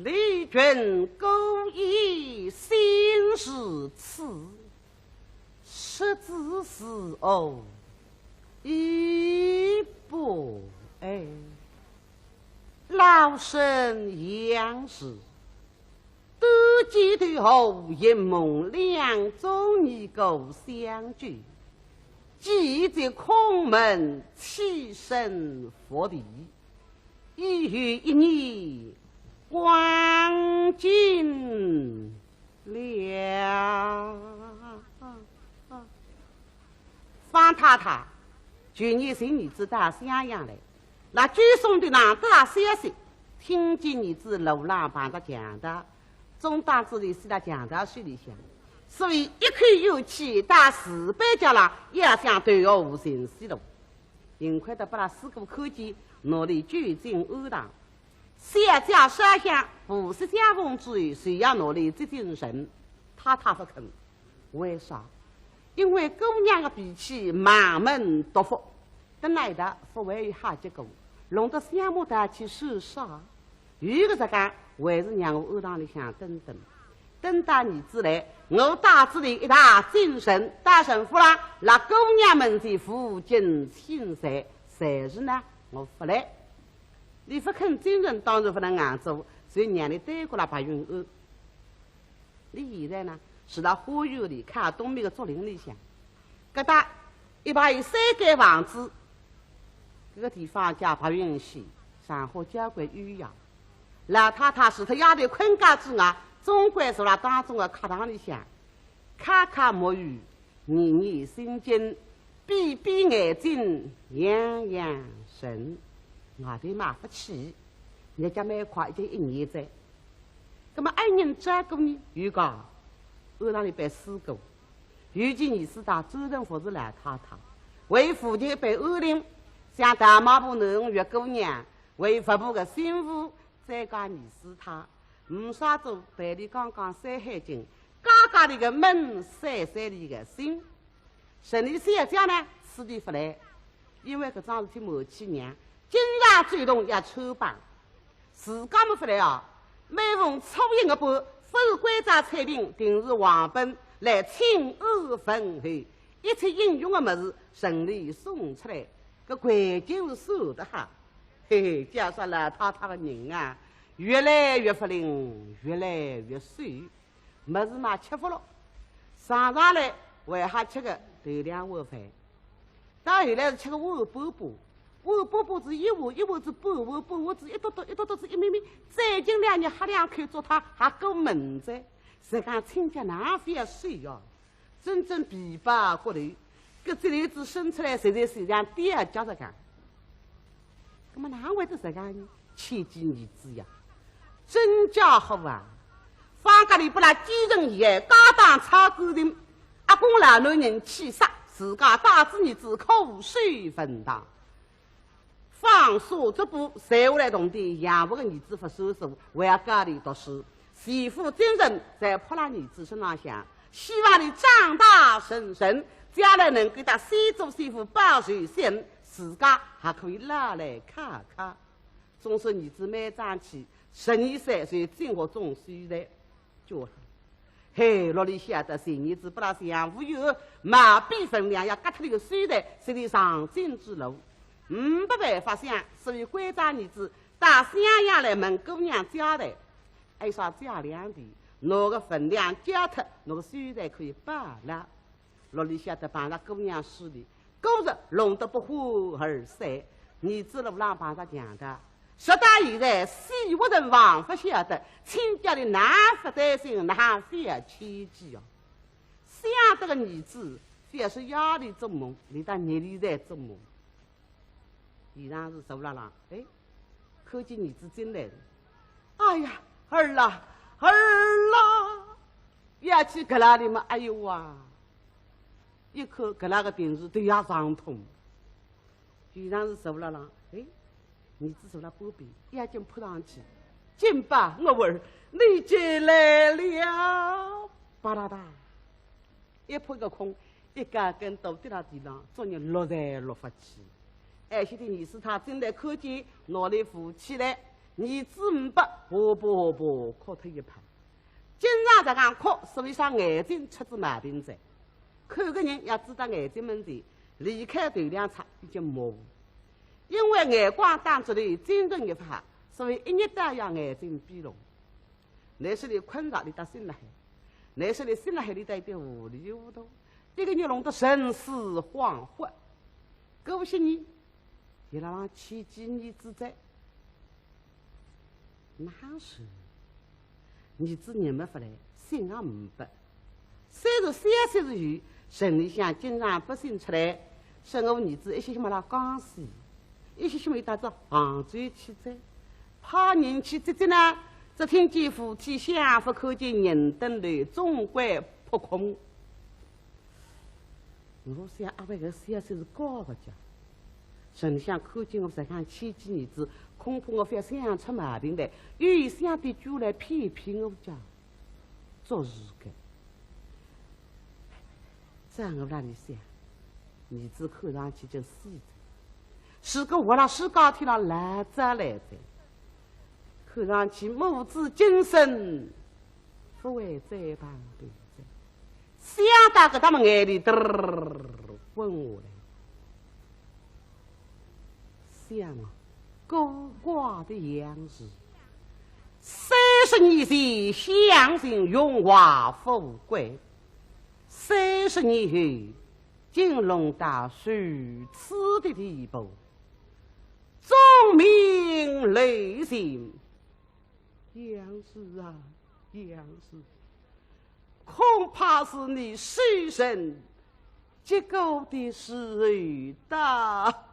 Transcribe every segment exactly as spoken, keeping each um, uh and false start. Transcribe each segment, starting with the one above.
李君故意心如此，失子是何以不爱？老身杨氏，多几度后一梦两宗，你故相救，即即空门栖身伏地， 已有一年光景了。方太太，去年寻儿子到襄阳来，勒九松亭上带消息，听见儿子路浪碰着强盗，总当仔伊死勒强盗手里向，所以一口怨气带自卑家郎，也想投河寻死路。 幸亏得拨勒师姑看见，拿伊救进庵堂。小姐烧香，布施香奉之后，随要拿伊接进城。太太勿肯，为啥？因为姑娘个脾气蛮蛮毒辣，等来得勿会有好结果，弄得相骂到去受伤。 有个实梗，还是让我庵堂里向等等。等到儿子来，我带仔伊一道进城，到城府浪，勒姑娘门前负荆请罪，但是呢，我勿来。伊勿肯进城，当然勿能硬做，所以让伊耽搁勒白云庵。 伊现在呢，住勒花园里靠东面个竹林里向，搿搭一排有三间房子，搿个地方叫白云间，场化交关优雅。老太太除脱夜头困觉之外，总归住勒当中个客堂里向，敲敲木鱼，念念心经，闭闭眼睛，养养神。外头嘛勿去，日脚蛮快，已经一年哉。 葛末阿有人照顾呢？有个，庵堂里班师姑，尤其儿子搭专程服侍老太太，为父亲一班安宁，像大妈婆、囡儿、月姑娘，为佛婆个心腹，再加儿子他，没啥做，陪伊讲讲山海经，解解伊个闷，散散伊个心。 城里小姐呢，此地勿来，因为搿桩事体瞒起娘，经常主动要穿帮。自家么勿来啊，每逢初一月半，勿是关照采萍，定是王本来请安问候，一切应用个物事，城里送出来，搿环境是算得好。嘿嘿，叫啥老太太个人啊，越来越勿灵，越来越瘦。 物事嘛吃勿落，常常来还好吃个头两碗饭。到后来是吃个碗半半，碗半半仔一碗，一碗仔半碗，半碗仔一笃笃，一笃笃仔一面面，最近两日喝两口粥汤还过闷哉，实梗亲家哪勿要瘦哦？真正皮包骨头，搿只头子伸出来，实在是像吊脚实梗。 葛末哪会得实梗呢？牵记儿子呀，真家伙啊！方家里拨伊继承以后，家当操干净，阿公老男人去世，自家带仔儿子苦守坟堂。方家族主，赚下来铜钿养活个儿子勿算数，还要教伊读书，全副精神侪扑辣儿子身浪向，希望伊长大成人，将来能够搭先祖先父报仇雪恨，自家还可以老来靠靠。总算儿子蛮争气，十二岁就进学中秀才，叫好。嘿，哪里晓得前日子拨伊丈夫有毛病分量，要割脱伊个秀才，是伊上进之路。没办法想，所以关照儿子到襄阳来问姑娘交代。 哀上姐两钿，拿个分量交脱，拿个秀才可以报了。哪里晓得碰着姑娘势利，果然弄得不欢而散。儿子路浪碰着强盗，直到现在死活人还勿晓得，亲家里哪勿担心，哪勿要牵记哦？想得个儿子，覅说夜里做梦，连到日里侪做梦。 伊当时坐辣浪，哎，看见儿子进来了。哎呀，儿啦，儿啦！要去搿拉里嘛，哎呦哇！一看搿拉个定是头也伤痛。伊当时坐辣浪，哎，儿子坐辣半边，眼睛扑上去，金宝，我儿，你进来了，吧嗒嗒。 一扑个空，一个跟头跌到地浪，作孽落才落勿起。哎，晓得儿子他进来看见，拿伊扶起来，儿子呒不，哇吧哇吧哭脱一派。经常在讲哭，是为啥？眼睛出仔毛病哉。看个人要知道眼睛门前，离开头两尺已经模糊。因为眼光当中的精神一发，所以一日到夜眼睛闭拢。难说伊困着，伊倒醒了海；难说伊醒了海，伊倒有点糊里糊涂。一个人弄得神思恍惚。过些年，伊拉望牵记儿子哉。 哪是？儿子人没法来，信也呒不。虽然消息是有，城里向经常百姓出来，说我儿子一歇歇末拉江西，一歇歇末伊到仔杭州去哉。派人去接接呢，只听见扶梯响，勿看见人登楼，总归扑空。 我想阿会搿消息是假个介。丞相看见我实梗牵记儿子，恐怕我覅想出毛病来，又想点鬼来骗骗我介。做事个。在我那里想，儿子看上去就死哉，是个活了世界天了来哉来哉。 看上去母子今生勿会再碰头哉。想到搿搭么眼泪嘚儿滚下来。想啊，古怪的样子，三十年前享尽荣华富贵，三十年后竟弄到如此的地步。 聪明雷霆。杨氏啊，杨氏，恐怕是你受人结果的时候到了。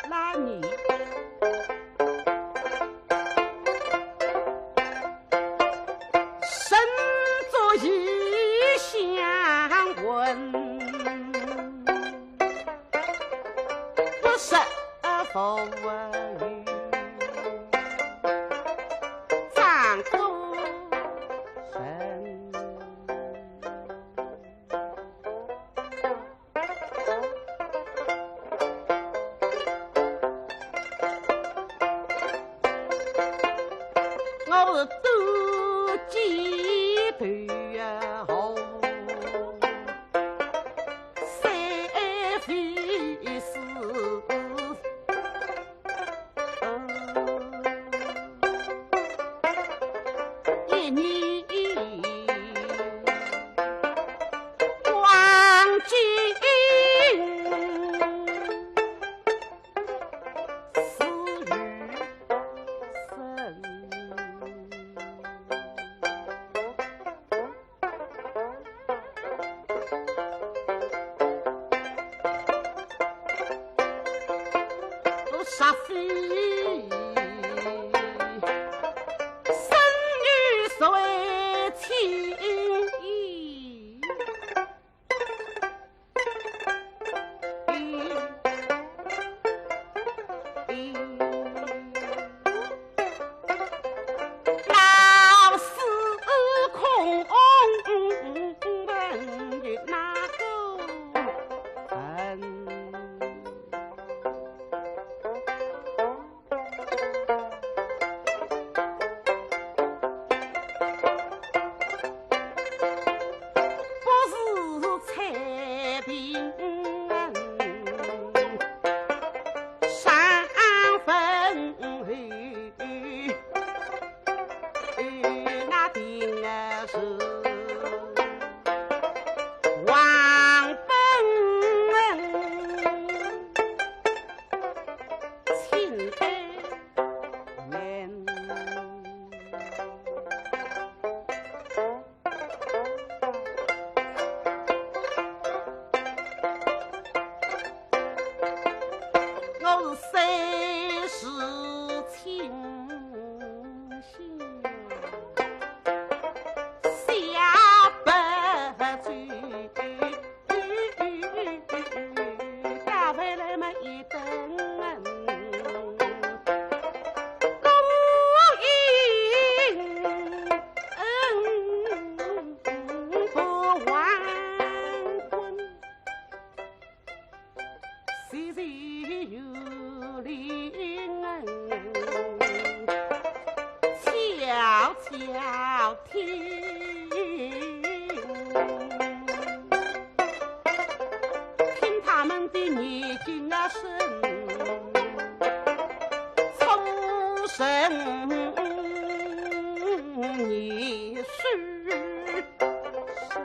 那你身作异乡闻，不识浮云，张果人。 我是多见头呀，三非四。 一年光景似与生。 若非生女所为情意， 老死空门，有哪个人？ 不是采萍上坟后，那定是王本人。 请开门。静静听，听他们的念经啊声，出神念失神。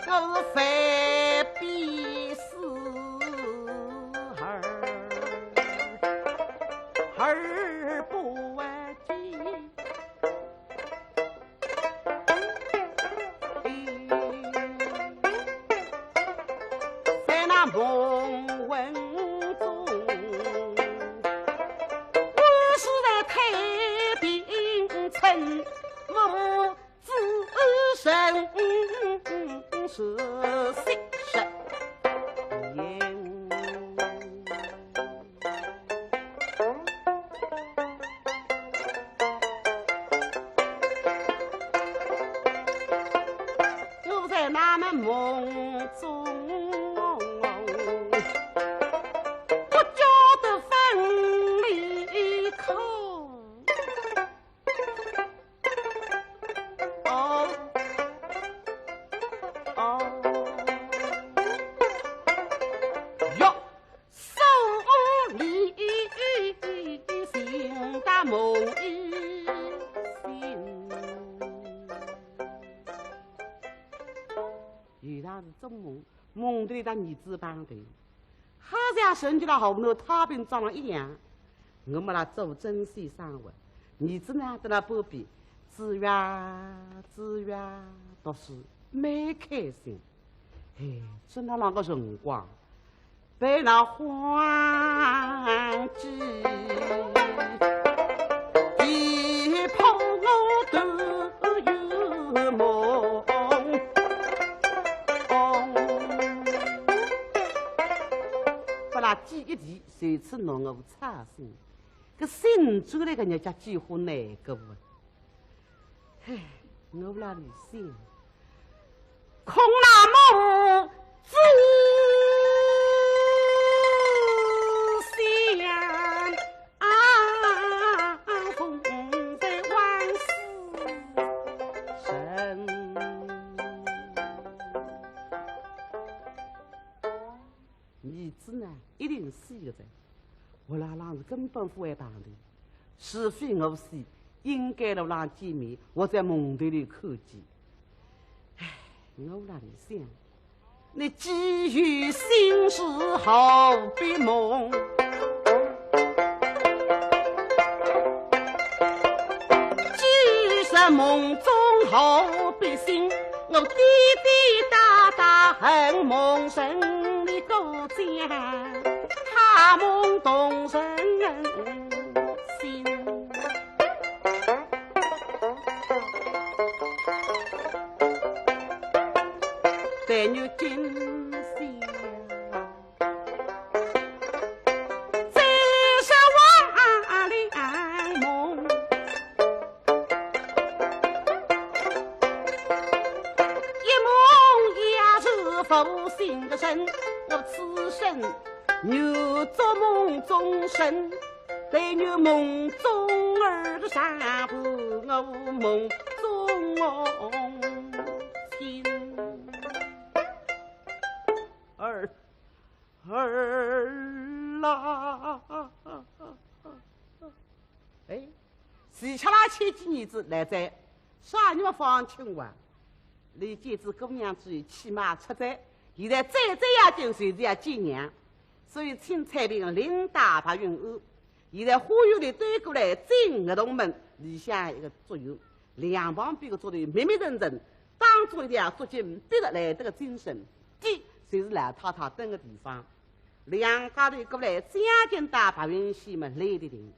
我是非必死而，而不为己。 在那梦魂中，我是在太平村，我自称是西山。 我在那么梦中，不觉得分离苦。哦，哦，哟。 所以醒得梦一醒。伊拉是做梦，梦到搭儿子碰头，好像神就辣河南太平庄浪一样。我们辣做针线生活，儿子呢，在那旁边，子曰，子曰，读书，蛮开心。 哎，正辣浪个辰光，被那荒鸡地破我都有梦。拨拉鸡一啼，随之弄我操心。搿心转来个日脚几化难过啊。 唉，我辣里想，空那梦之想啊，风在万世人。儿子呢，一定死个哉。 我辣浪是根本勿会碰头，除非我死，应该辣浪见面，或者梦头里看见。唉，我辣里想，你既有心事何必梦？既是梦中何必醒？我跌跌打打恨梦神，你都讲 他梦动人心。但愿今宵，再是黄粱梦。 一梦也是浮醒的神，我此生又做梦中神，但愿梦中儿常伴我梦中情。儿，儿啦！哎， 徐七郎牵记儿子来哉，啥人么方卿哇？伊见仔姑娘之后，气嘛出哉，现在最最要紧就是要见娘，所以请采萍另带白云庵。现在花园里端过来进学堂门，里向一个竹园，两旁边个竹头密密层层，当中一条竹径逼得来得个精神，底就是老太太蹲个地方。两家头过来，将近到白云庵门来的定。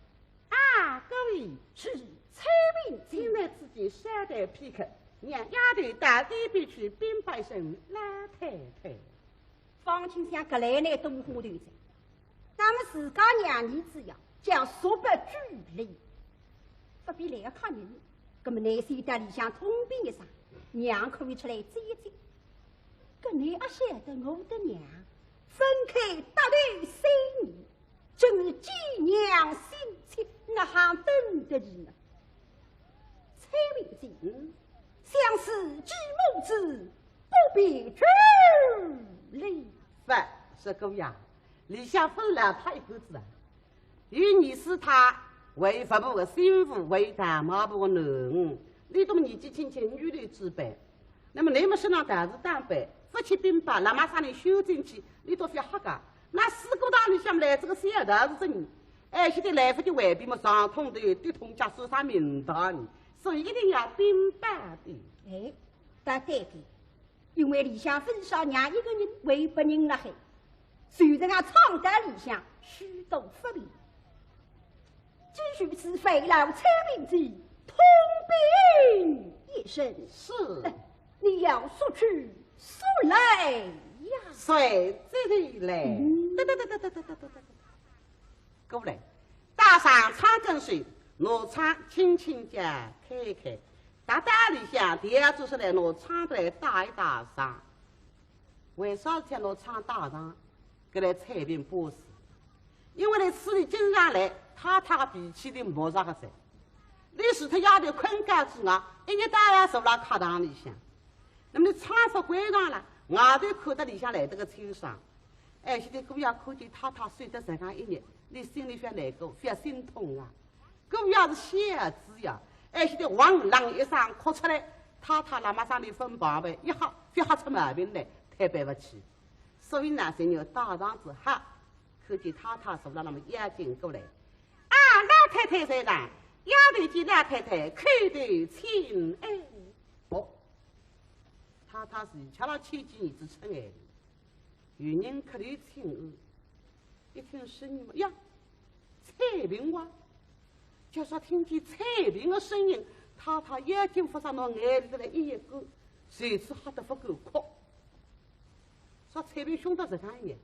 啊，各位，是采萍。进来之前稍待片刻，让丫头到里边去禀报一声老太太。方卿想搿来呢，东花头哉，那么自家娘儿子呀，叫说不举例，勿边来个客人，葛么倷先到里向通禀一声，让客人出来坐一坐。搿倷阿晓得我搭娘分开搭头三年，真是寄娘心切，哪哼等得住呢？采萍姐，嗯，想是继母子不便去哩。勿是姑爷，里向勿留伊一个子啊。 有二世太为勿婆个心腹，为大妈婆个囡儿，伊笃年纪轻轻，女流之辈。葛么倷么身浪道士打扮，勿去禀报，辣么啥人休进去，伊笃覅吓个。葛么四个堂里向来仔个小道士，真，哎，现在来勿及回禀么，伤痛头，跌痛脚，算啥名堂呢？所以一定要禀报的。哎，倒对的。 因为里向勿少娘一个人，为别人勒海，虽然啊闯到里向，许多勿便。既如此，烦劳采萍姐通禀一声。是。你要速去速来呀。随即来。嗯。哒哒哒哒哒哒哒哒哒。 过来，搭上窗跟首，拿窗轻轻叫开开，搭搭里向，第二就是来拿窗台搭一搭上。为啥体拿窗搭上？搿来采萍勿是，因为伊此地经常来，太太个脾气伊摸着个噻。伊除脱夜里困觉之外，一日到夜坐辣客堂里向。葛么伊窗户关上了，外头看得里向来得个清爽。 哎，现在姑爷看见太太瘦得实梗一日，伊心里覅难过，覅心痛啊。姑爷是孝子呀，哎，现在哇啷一声哭出来，太太辣么上面分旁边，一吓，覅吓出毛病来，忒对勿起。所以呢，就搭上仔哈，看见太太坐辣那么要紧过来。啊，老太太在上，丫头见老太太叩头请安。哦，太太是吃了千金儿子春爱的。 有人磕头请安，一听声音嘛，呀，采萍哇！叫啥听见采萍个声音，太太眼睛发生到眼里头来一一个，随之吓得勿敢哭。说采萍凶得实梗一眼，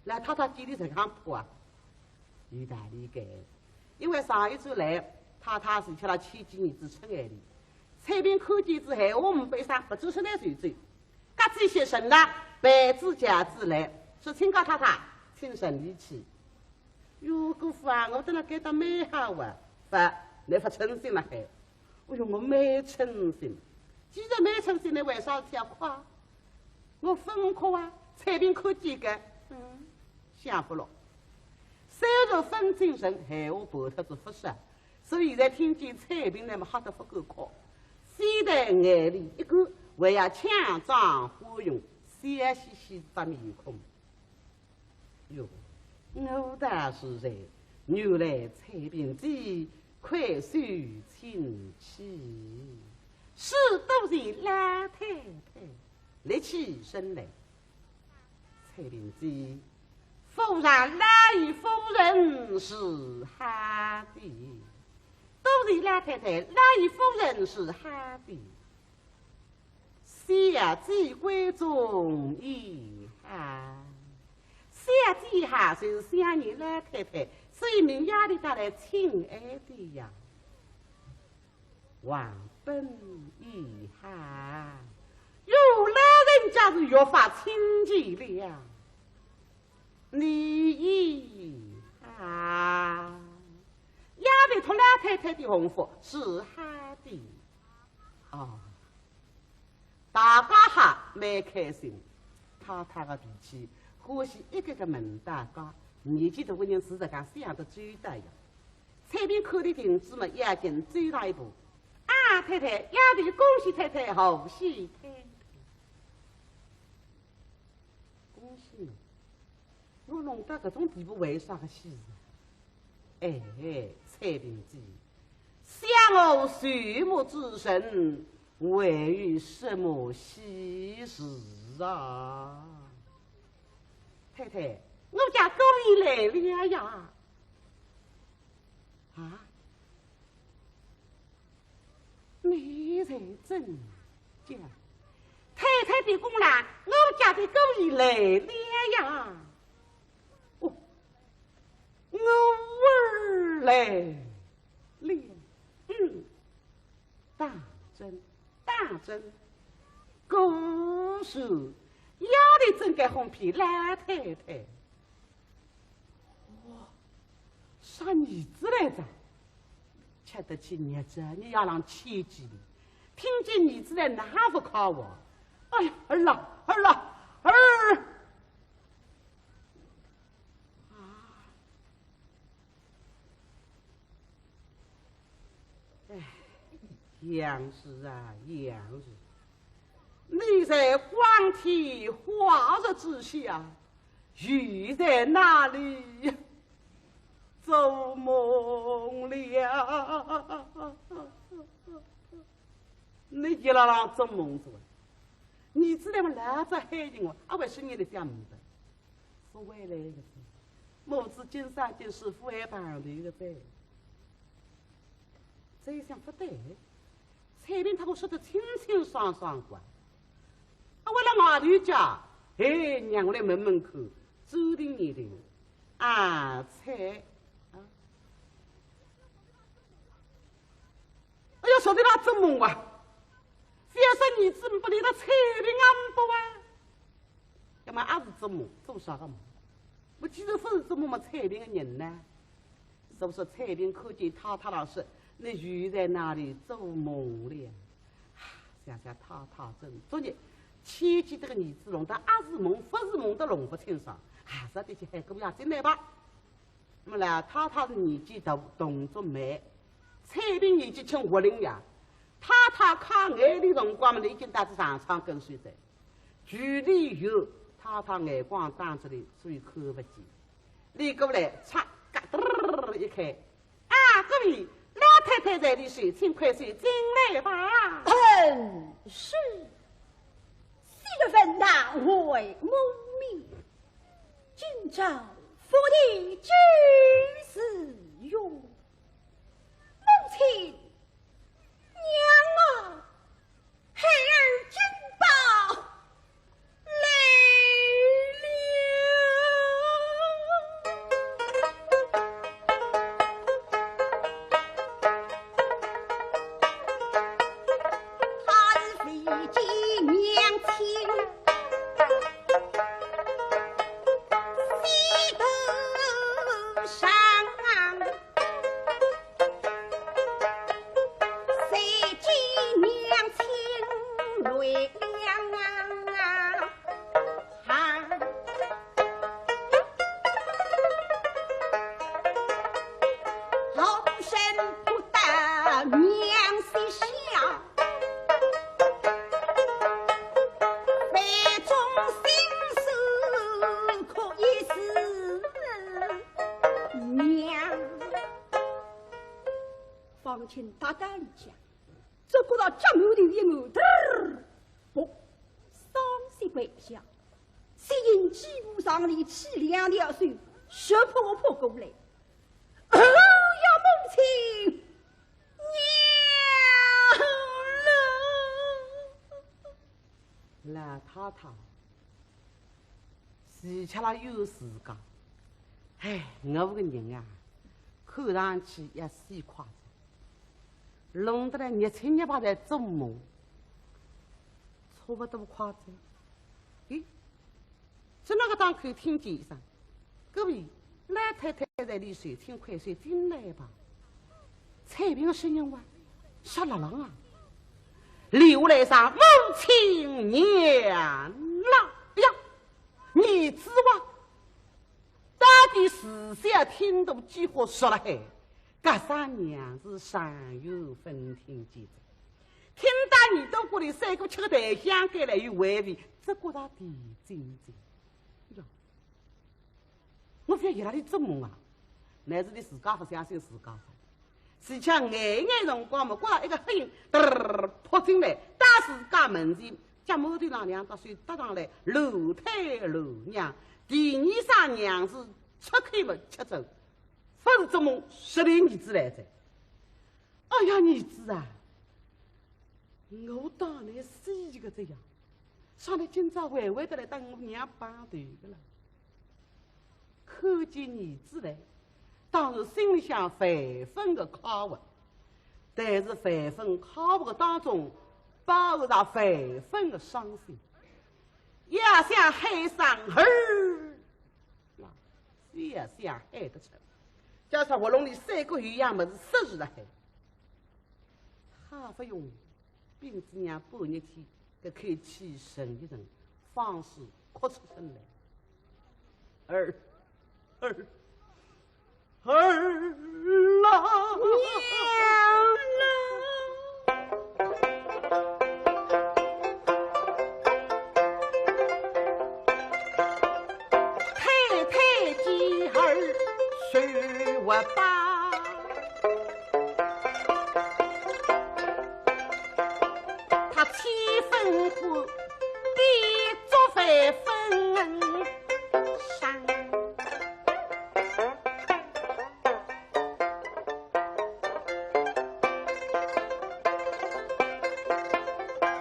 来太太见伊实梗怕啊？有道理个，因为上一转来，太太是吃了千金儿子春爱的，采萍看见仔闲话呒不啥，勿做声来就走。 搿仔歇身浪，陪仔轿子来，说：“亲家太太，请上里去。”哟，姑父啊，我等辣该搭蛮好啊。勿，倷勿称心了嗨。哎哟，我蛮称心。既然蛮称心，倷为啥体要哭啊？我勿哭啊，采萍看见个。嗯，想勿落。虽然勿精神，闲话盘脱仔勿说。 所以现在听见采萍那么吓得勿敢哭，非但眼泪一干，还要强装欢容，笑嘻嘻只面孔。哟，我道是谁，原来采萍姐，快受亲启。是，多谢老太太。立起身来。 采萍姐，府上老爷夫人是好的。多谢老太太，老爷夫人是好的。小姐闺中也好，小姐好，是想念老太太，所以命丫头带来请安的呀。 王本也好，哟，老人家是越发亲切了。你也好，丫头托老太太的洪福是好的。哦，大家好，蛮开心。太太个脾气，欢喜一个个问大家，年纪大个人是实梗想得周到呀。 采萍看得停仔么，要紧走上一步。啊，太太，丫头恭喜太太，贺喜太太。恭喜侬，我弄到搿种地步为啥个喜事？哎，采萍姐，想我岁末之辰，还有什么喜事啊？太太，我家姑爷来了呀。 啊？你才真讲，太太的功劳，我家的姑爷来了呀。哦，我儿来了。嗯，当真，当真，果然，夜里真该哄骗老太太。哇，生儿子来哉，吃得起热着，你要让千金听见儿子来哪不快活？哎呀，儿啦，儿啦，儿！啊！ 哎，杨氏啊，杨氏，你在光天化日之下，又在哪里做梦了？你一拉拉做梦是吧？你知道吗？老早喊醒我，啊，为什么你想不到？ 勿会来个哉，母子今生今世勿会碰头个哉。再想勿对，采萍搭我说得清清爽爽个，啊，为了外头家，哎，让我来问问看，周定年定，啊，采，啊，哎呀，说得那做梦啊，非要说儿子不离了采萍啊，不啊。 那么也是做梦，做啥个梦？我既然勿是做梦嘛，采萍个人呢？是不是采萍看见太太了说，你又在那里做梦了？啊，想想太太真作孽，千金这个儿子弄得也是梦，勿是梦都弄勿清爽，还是得去喊姑爷进来吧。 那么呢，太太是年纪大，动作慢，采萍年纪轻，活灵呀。太太开眼的辰光嘛，已经到仔上床跟睡哉。距离远，太太眼光当这里，所以看勿见。你过来，嚓，嘎噔儿一开，啊，各位，老太太在里睡，请快些进来吧。嗯，是。昔日问她为母命， 今朝复提酒词云：母亲，娘啊，孩儿金宝来了。 他是未见娘亲，喜得上，谁见娘亲泪两行。 老身不得娘膝下，杯中心事可以是娘。方卿大胆讲，只觉着脚馒头一软，嘚儿，噗，双膝跪下。 只见几步上里起两条手，直扑扑过来。哎呀，母亲，娘了！老太太，自家拉有自家，哎，我个人啊，看上去也死快哉。 弄得来热青热白在做梦，差不多快哉。咦，只那个当口听见一声：“各位，老太太在里睡，请快些进来吧。”采萍个声音哇，沙朗朗啊，留下来声：“母亲娘了。”哎呀，儿子哇， 到底是想听到几化说了海，搿声娘是上有分听见的，听到耳朵骨里三个吃个台香该来有回味，只觉着甜津津。哟，我覅伊拉里做梦啊，乃是伊自家勿相信自家的。 自家眼眼辰光嘛，觉着一个黑影，嘚儿扑进来，到自家门前，脚馒头浪两只手搭上来，乱推乱让。第二声娘是出口嘛，吃准，勿是做梦，实在儿子来哉。哎呀，儿子啊，我当倷死一个这样，啥倷今朝还会得来搭我娘碰头个了？ 看见儿子来，当然心里向万分个快活。但是万分靠谱个当中，包含着万分个伤心。也想喊声儿，那也想喊得出，加上喉咙里三个月样么是塞住了喊。好不容易，并且让半日天，搿口气沉一沉，方始哭出声来。儿，儿，儿啦！娘啦！太太见儿受活报，她千分欢，必作万分伤。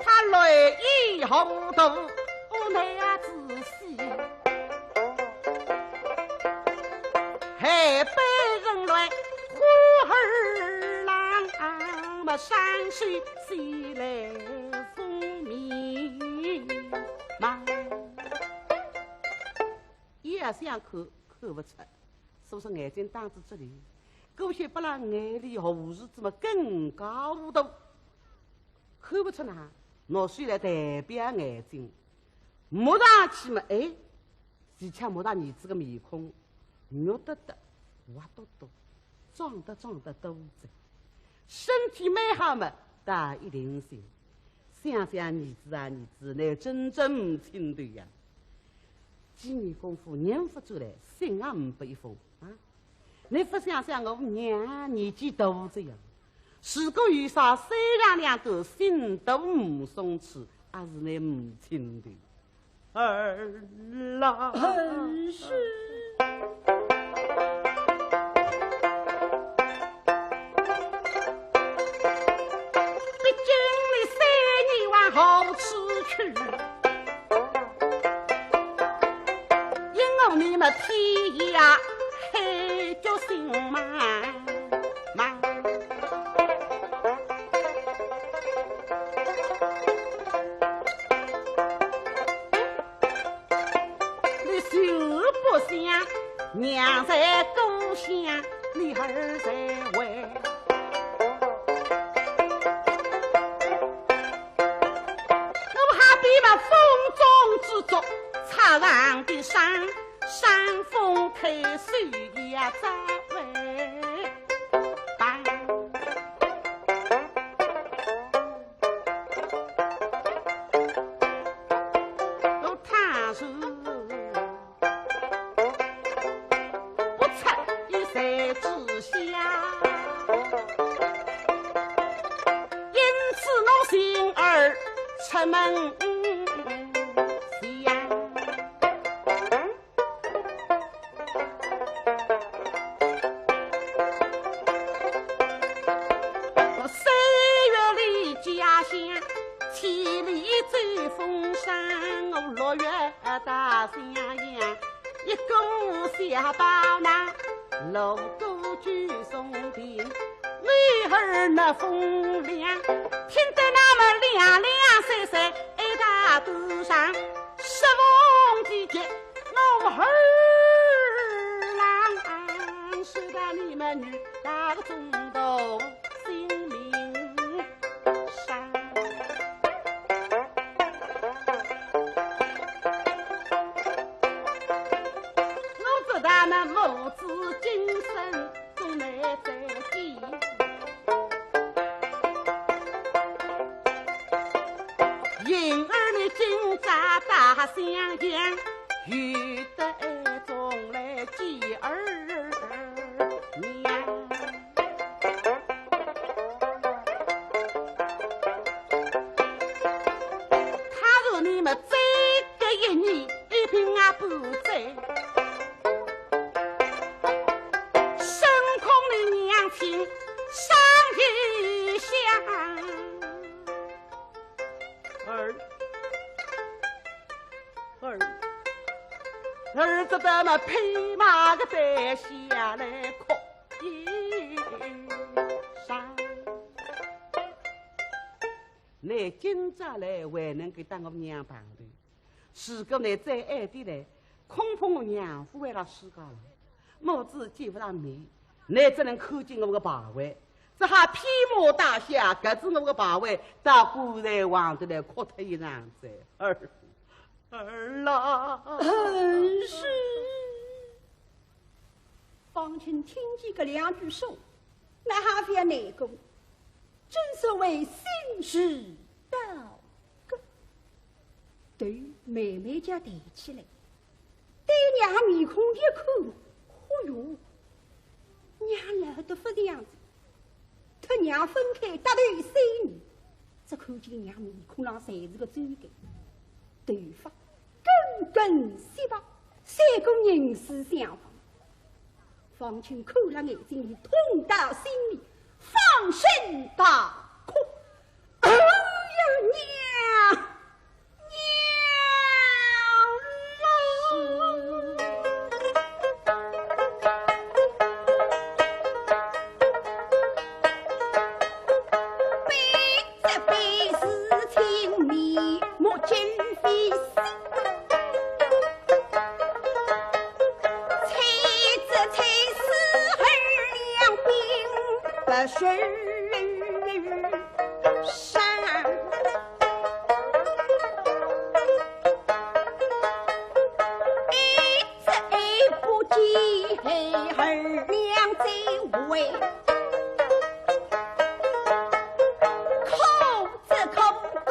她泪已糊涂，无奈仔细，还被人来呼儿郎，么山水西来风迷茫。也想看，看勿出。 所以说眼睛当仔这里，搿些拨辣眼里，何时怎么更加糊涂？看勿出呢，拿水来代表眼睛，摸上去嘛，哎，而且摸到儿子个面孔，肉得得，滑嘟嘟，壮得壮得多着，身体蛮好嘛，倒一定心。 想想儿子啊，儿子，倷真正勿清头呀。几年功夫，人勿转来，心也呒不一封啊。倷勿想想我娘年纪大仔呀，如果有啥三长两短，心头呒松处，也是倷勿清头。 儿啦。儿是。毕竟你三年往何处去？因我你们天涯海角心茫茫。 你休不想，娘在故乡，你儿在外。我好比那风中之烛，插上的山，山风吹柳叶在摆。 我倘若不出一山之下，因此我心儿出门想。 三月里家乡，千里走风霜，我六月大襄阳，一个小包囊，路过九松亭，女儿那风凉，听得那么凉凉赛赛，一大肚上，失望的急。 我儿郎，是得你们女大个中途性命伤。我知他们母子今生 总难再见。因儿你今朝大襄阳，有得爱总来见儿娘。倘若你们再隔一年，一并啊不在。 深恐你娘亲伤一想。儿，儿，儿只得么披麻个担下来哭一场。倷今朝来还能够搭我娘碰头，如果倷再晏点来，恐怕我娘夫还辣世界了，母子见勿上面，倷只能看见我个牌位，只好披麻戴孝，搿只我个牌位，到棺材横头来磕脱一场哉。儿，儿啦！嗯，是。方卿听见搿两句说，哪哈勿要难过？ 正所谓心事到骨，头慢慢叫抬起来，对娘面孔一看，嚯哟，娘老得勿像样子，搭娘分开搭头三年，只看见娘面孔浪侪是个皱纹，头发根根雪白，像个人死相。 方卿看了眼睛里，痛到心里，放声大哭。哎呀，娘，娘啊！这辈子情迷目今非昔，妻子妻死儿两鬓不生伤。一 子不见儿娘在外，苦只苦孤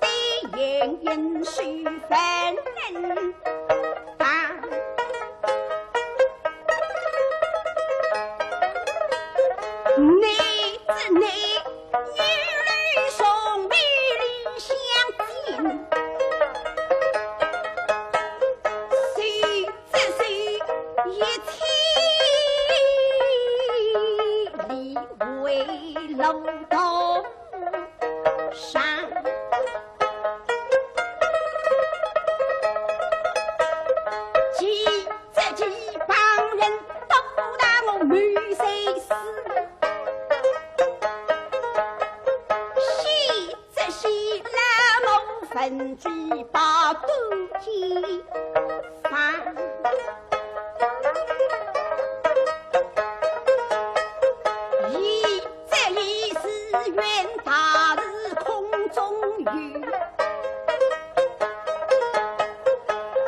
单隐隐守分担。你知你女儿从未离乡近，谁 只是一千里为路途长。几这几帮人都拿我谋财死，谁 这是老母坟地把土地翻，一这一是远大是空中有，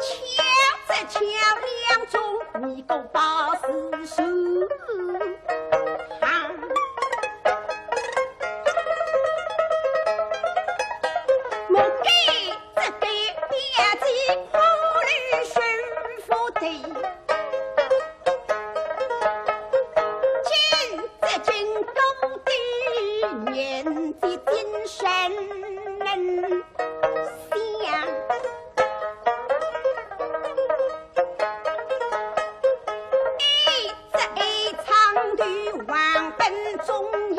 巧这巧两中你个把是手。 我给这个表姐考虑幸福的，今这经过的年纪精神能想。 一只一长头王本中意，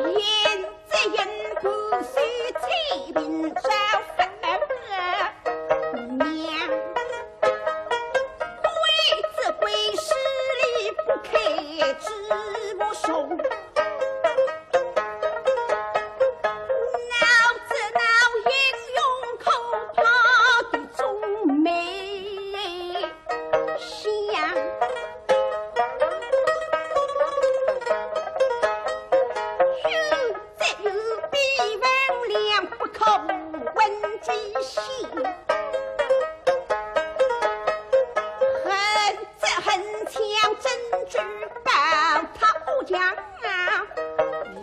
一只一不是欺民招反娘，为这为势利不开之不松。 老子老英雄可怕的中美相，有这有比文良不可问之心。 恨这恨强真正把他恶强啊，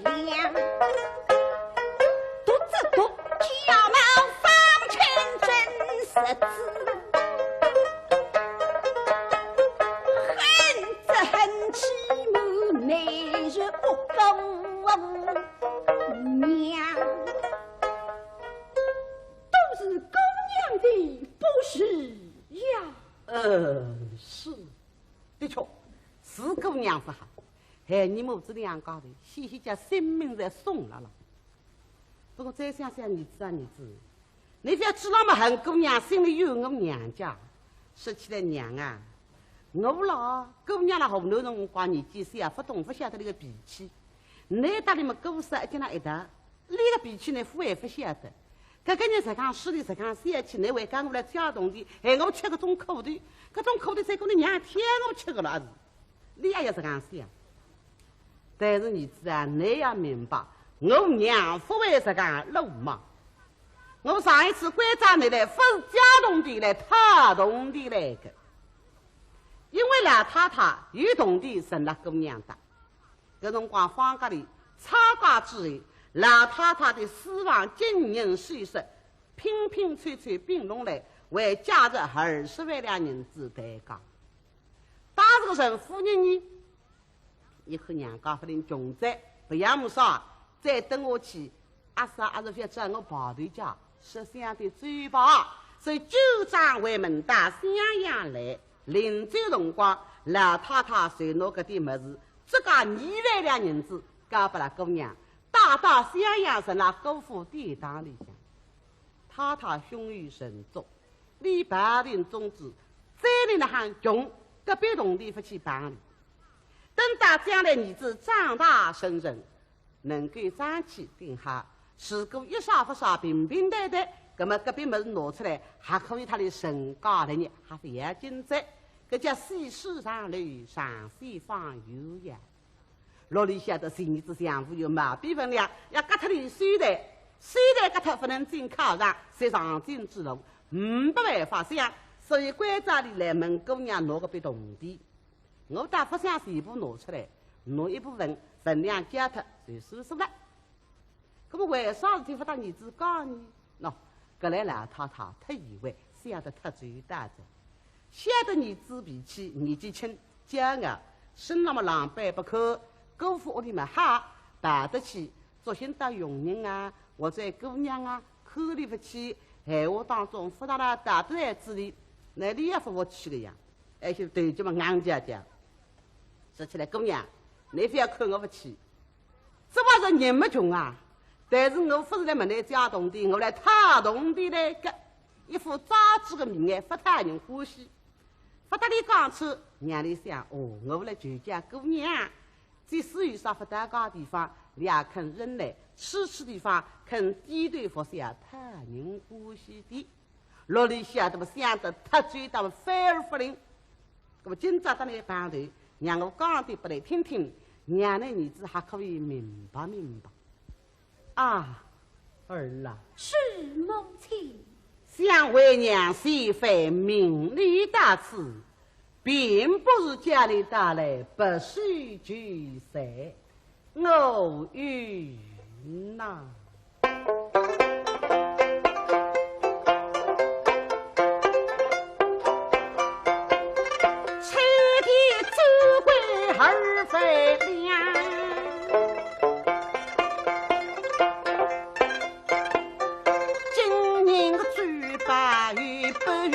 两独这独家貌方卿真是子，恨这恨欺瞒内是恶狗娘。 都是姑娘的不是呀。呃，是，的确，是姑娘不好，害你母子两家头险些叫性命侪送了了。不过再想想，儿子啊，儿子，你覅知道么恨姑娘，心里有我娘家。说起来娘啊，我啦，姑娘啦，河南辰光年纪小，勿懂勿晓得那个脾气。倷搭俚么姑爷一径一道，俚个脾气呢，勿会勿晓得。搿个人实梗势利，实梗小气，倷还讲我来借铜钿，害我吃搿种苦头，搿种苦头，再讲倷娘天我吃个了，阿是？俚也要实梗想。但是儿子啊，倷要明白，我娘勿会实梗鲁莽。我上一次关照倷来，勿是借铜钿来，讨铜钿来个。因为老太太有铜钿存辣姑娘搭， 搿辰光方家里拆家之后，老太太的私房金银首饰，拼拼凑凑并拢来，还借着二十万两银子抬价。当时个陈夫人呢，一看娘家勿灵，穷哉，勿要么啥，再等下去，阿嫂阿是覅叫我跑头家，设想得周到，所以九张回门到襄阳来。 临走辰光，老太太就拿搿点物事，折价二万两银子交拨了姑娘，带到襄阳城了姑父店堂里向。太太胸有成竹，俚抱定宗旨，再俚哪哼穷，搿笔铜钿勿去碰俚。等到将来儿子长大成人， 能够争取顶好，如果一啥勿啥平平淡淡，葛么搿笔物事拿出来，还可以搭俚成家立业，还勿要紧哉。搿叫细水长流，长线访友呀。哪里晓得小儿子丈夫有毛病分量，要割脱俚手段，手段割脱勿能进考场，是上进之路，呒不办法想，所以关照俚来问姑娘拿搿笔铜钿。 我倒勿想全部拿出来，拿一部分分量交脱就算数了。葛么为啥事体勿搭儿子讲呢？喏，搿来老太太忒贤惠，想得忒周到哉。晓得儿子脾气，年纪轻，骄傲，身浪么狼狈不堪，姑父屋里么好，跑得去，作兴搭佣人啊，或者姑娘啊，看俚勿起，闲话当中勿大大道德来之理，那俚也勿服气个呀。 而且头颈么硬结结。说起来，姑娘，倷覅看我勿起，只不过是人么穷啊，但是我勿是来问倷借铜钿，我来讨铜钿来个，一副招子个名言，勿讨人欢喜。勿搭俚讲出，娘里想，哦，我来求借姑娘，即使有啥勿搭界地方，俚也肯忍耐，处处地方肯低头服下，讨人欢喜的。 哪里晓得么想得忒周到么反而勿灵。那么今朝搭倷碰头，让我讲点拨倷听听，让倷儿子还可以明白明白。啊，儿啊，是母亲。想为娘心烦，命你到此，并不是叫你到来不许聚散。 我与那秋天走归二分两，今年个嘴巴又不与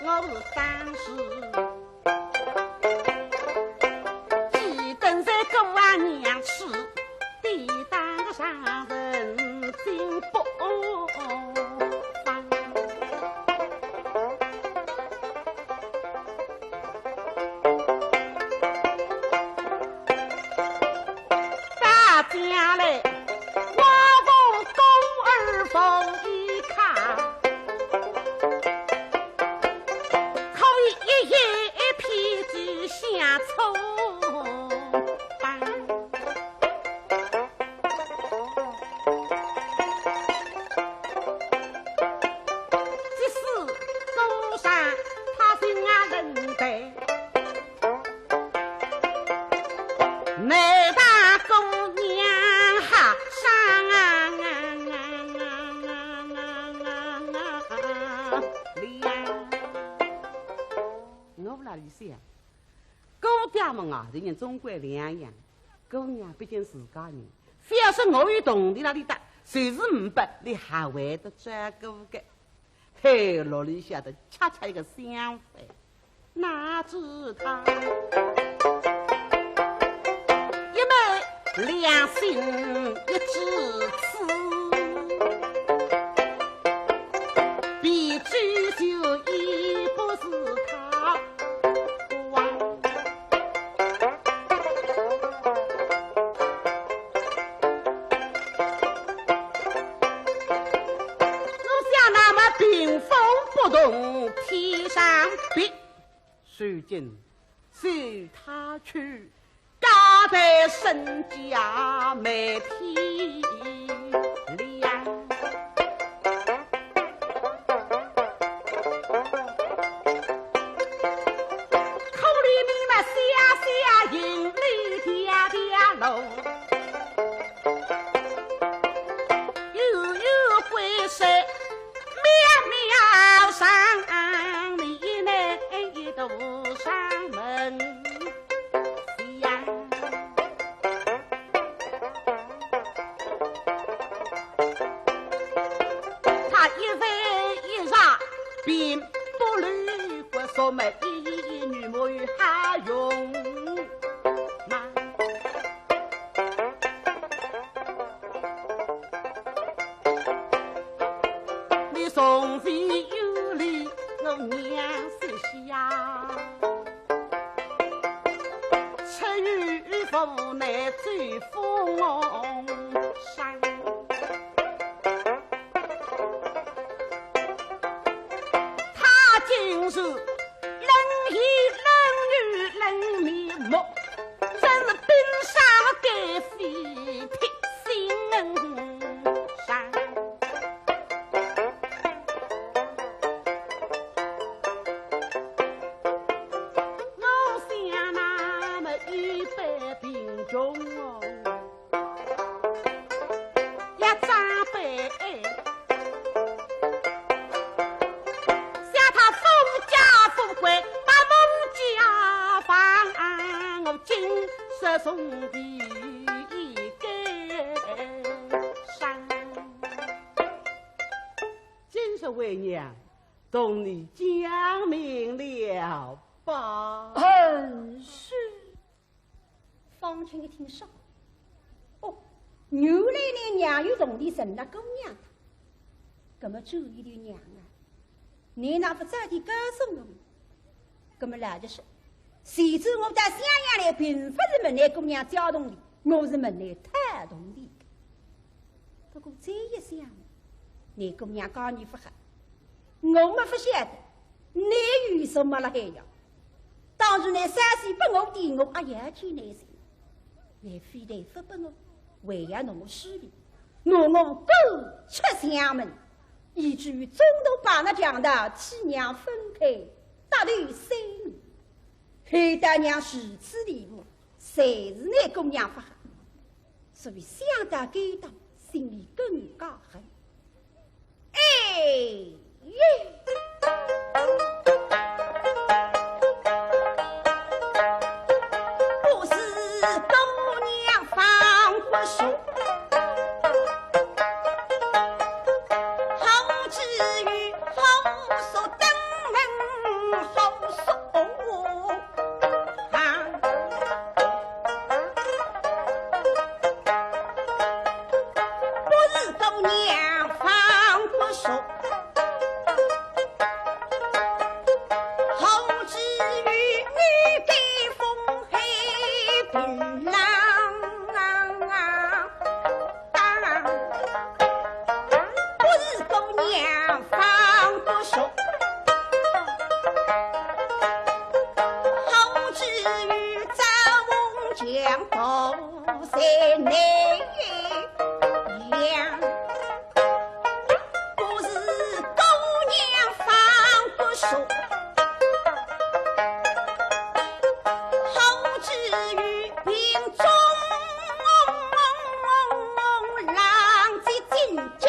我是当时记得在姑娘处，抵当个上人金不方。大家来，我奉公而奉一看， 可以一夜一片之下错办。即使多少他心啊人在，难道姑娘还伤啊？ 我哪里想，姑爹么外头人总归两样，姑娘毕竟自家人，覅说我有铜钿哪里搭，就是呒不，俚还会得照顾个。嘿，落里晓得恰恰一个相反。 哪知他一昧良心一枝刺，比周秀也不是他。我想那么屏风不动天上闭， 如今随他去，交代身价没天良。可怜你那小小行李迢迢路，悠悠归身 渺渺上，你一男一独上门。他一问一查，并不留个什么一男一女没有好用。 你从未有理我娘膝下，出于无奈最风霜。他竟是冷言冷语冷面目， 真是冰山盖非铁心肠。我想那么一般贫穷哦， 要长辈，想他富家富贵，把我家房，我今日送的一个山。今日为娘同你讲明了吧。嗯，是。 方卿一听说，哦，原来倷娘有铜钿认了姑娘的。葛么周秀娘啊，倷哪勿早点告诉我？葛么老实说，前头我到襄阳来，并勿是问倷姑娘借铜钿，我是问倷讨铜钿的。不过再一想，倷姑娘家里勿好， 我么勿晓得，倷有什么了海呀？当时倷三岁拨我的，我阿要去倷心，倷非但勿拨我，还要拿我势利，拿我赶出家门，以至于中途把那强盗妻娘分开，搭头三年，害得娘如此离谱，侪是倷姑娘勿好。 所以想到该搭，心里更加恨。哎耶！不是姑娘放过手，好之又好说，登门好说。 啊，不是姑娘放过手，好之又你给风黑冰冷。 不是姑娘放过手，好之又遭逢强盗在南阳。不是姑娘放过手， 好之又病中浪子进京。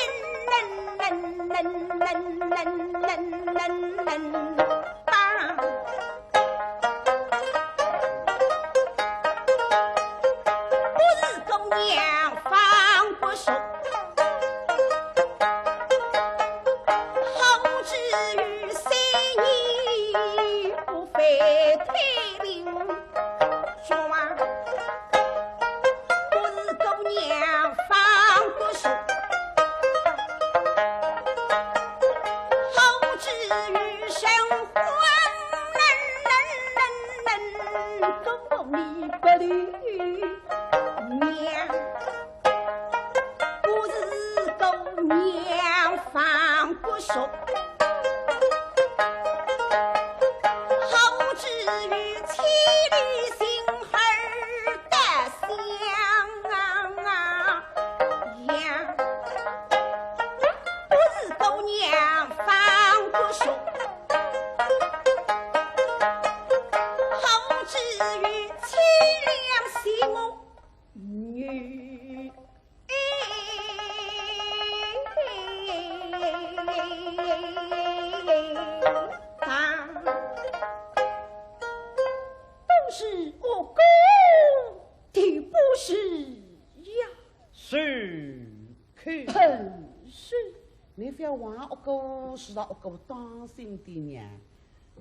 王阿哥是阿哥当心点娘，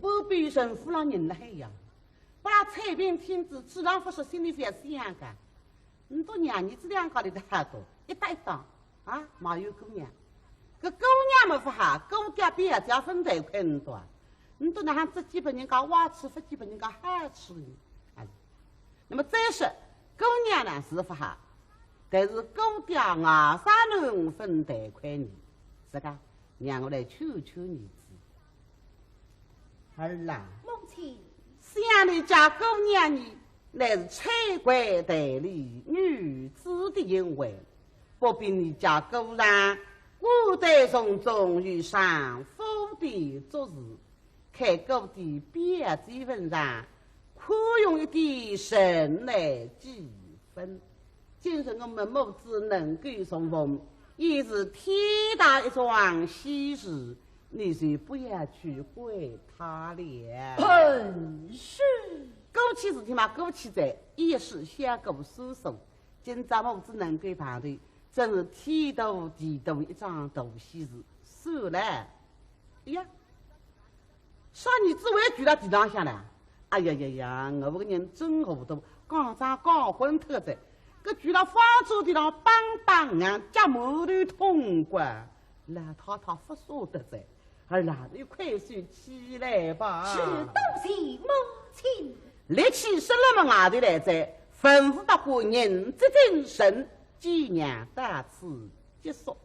不比人夫浪人了还呀。把采萍听仔，自然不是心里覅想个。你都娘儿子两家里的好多，一搭一档啊，没有姑娘。搿姑娘么不好，姑爹表姐分得开唔多，你都哪能只见别人家坏处，不见别人家好处呢？哎，那么再说，姑娘呢是不好，但是姑爹外甥囡分得开呢，是个，让我来劝劝儿子。儿啊，母亲，想你家姑娘呢，乃是采桂台里女子的形态，不比你家姑娘，古代从中有上夫的做事， 看姑爹表姐份上，宽容一点，人来几分。今日我们母子能够重逢，也是天大一桩喜事，你就不要去怪他了。嗯，是。过去事体嘛，过去哉，一事小过苏苏。今朝母子能够碰头，真是天大地大一桩大喜事。算了。哎呀， 啥儿子还跪辣地浪向了？哎呀呀呀，我个人真糊涂，讲啥讲昏脱哉。搿跪辣方桌地浪梆梆硬，脚馒头痛快，老太太勿舍得哉。儿啊，你快些起来吧。是，多谢母亲。立起身来么外头来哉，吩咐八个人接进身，见娘到此结束。